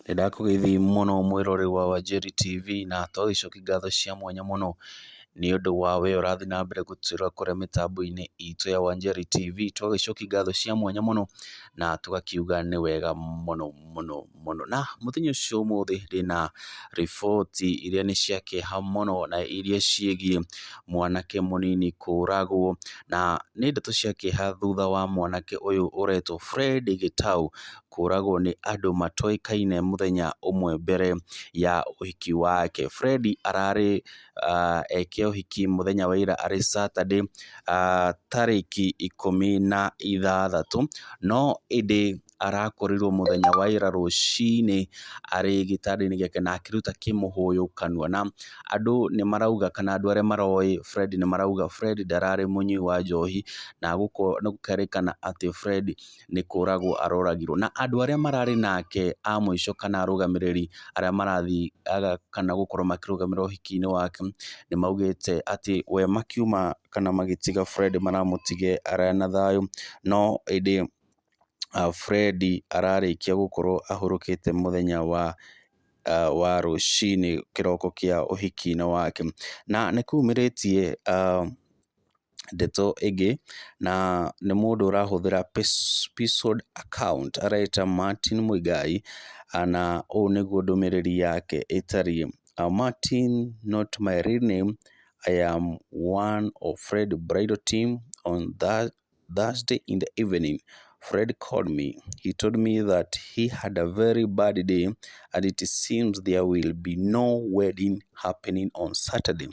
Nĩndakũgeithia mũno mwĩroreri wa Wanjeri TV, na twagĩcokia ngatho cia mwanya mũno nĩ ũndũ wa we ũrathiĩ na mbere gũtwĩrora kũrĩa mĩtambo-inĩ itũ ya Wanjeri TV. Twagĩcokia ngatho cia mwanya mũno na tũgakiuga nĩ wega mũno mũno mũno. Na mũthenya ũcio ũmũthĩ ndĩna riboti iria nĩ cia kĩeha mũno na iria ciĩgiĩ mwanake mũnini kũragwo, na nĩ ndeto cia kĩeha thutha wa mwanake ũyũ ũretwo Fred Gĩtau kũragwo nĩ andũ matoĩkaine mũthenya ũmwe mbere ya ũhiki wake. Fred ararĩ eke ũhiki mũthenya wa ira arĩ Saturday, tarĩki 16, no ĩndĩ arakorirwo mũthenya wa ira rũcinĩ arĩ gĩtanda-inĩ gĩake na akĩruta kĩmũhũyũ kanua. Na andũ nĩ marauga kana andũ arĩa maroĩ Fred nĩ marauga Fred ndararĩ mũnyui wa njohi, na gũkerĩkana atĩ Fred nĩ kũragwo aroragirwo. Na andũ arĩa mararĩ nake a mũico kana arũgamĩrĩri arĩa marathiaga kana gũkorwo makĩrũgamĩrĩra ũhiki-inĩ wake nĩ maugĩte atĩ we makiuma kana magĩtiga Fred maramũtige arĩ na thayũ, no ĩndĩ Fred ararĩkia gũkorwo ahurũkĩte mũthenya wa rũcinĩ kĩroko kĩa ũhiki-inĩ wake. Na nĩ kumĩrĩtie ndeto ĩngĩ, na nĩ mũndũ ũrahũthĩra pseudo account areĩta Martin Muigai, na ũũ nĩguo ndũmĩrĩri yake ĩtariĩ: "Martin, not my real name. I am one of Fred bridal team. On that Thursday in the evening, Fred called me. He told me that he had a very bad day and it seems there will be no wedding happening on Saturday.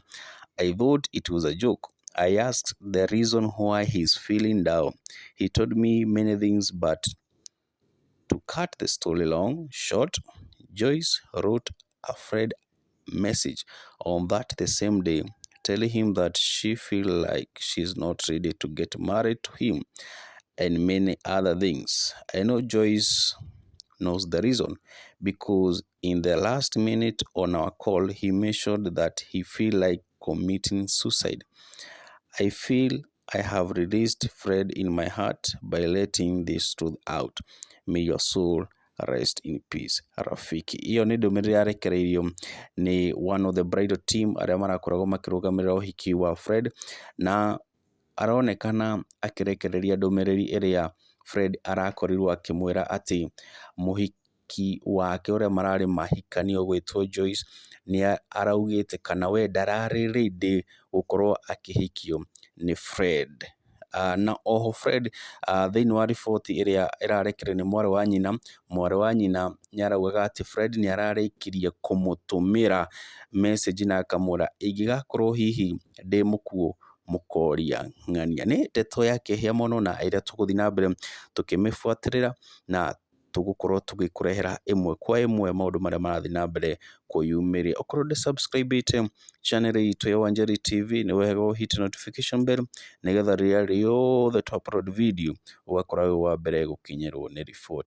I thought it was a joke. I asked the reason why he's feeling down. He told me many things, but to cut the story long short, Joyce wrote a Fred message on that the same day, telling him that she feel like she's not ready to get married to him and many other things. I know Joyce knows the reason because in the last minute on our call he mentioned that he feel like committing suicide. I feel I have released Fred in my heart by letting this truth out. May your soul rest in peace." Rafiki. Iyo nĩ ndũmĩrĩri yarekereirio nĩ one of the bridal team arĩa marakoragwo makĩrũgamĩrĩra ũhiki wa Fred, na aronekana akĩrekereria ndũmĩrĩri ĩrĩa Fred arakorirwo akĩmwĩra atĩ mũhiki wake ũrĩa mararĩ mahikania ũgwĩtwo Joyce nĩ araugĩte kana we ndararĩ ready gũkorwo akĩhikio nĩ Fred. Na oho Fred, thĩinĩ wa riboti ĩrĩa ĩrarekererio nĩ mwarĩ wa nyina, mwarĩ wa nyina nĩ araugaga atĩ Fred nĩ ararĩkirie kũmũtũmĩra message na akamwĩra, "Ingĩgakorwo hihi ndĩ mũkuũ mũkoria ng'ania." Nĩ ndeto ya kĩeha mũno na ĩrĩa tũgũthiĩ na mbere tũkĩmĩbuatĩrĩra, na tũgũkorwo tũgĩkũrehera ĩmwe kwa ĩmwe maũndũ marĩa marathiĩ na mbere kwĩyumĩria. Okorwo ndũ subscribe ĩte channel itũ ya Wanjeri TV, nĩ wega ũhit notification bell nĩgetha rĩrĩa rĩothe twa upload video ũgakorwo wĩ wa mbere gũkinyĩrwo nĩ riboti.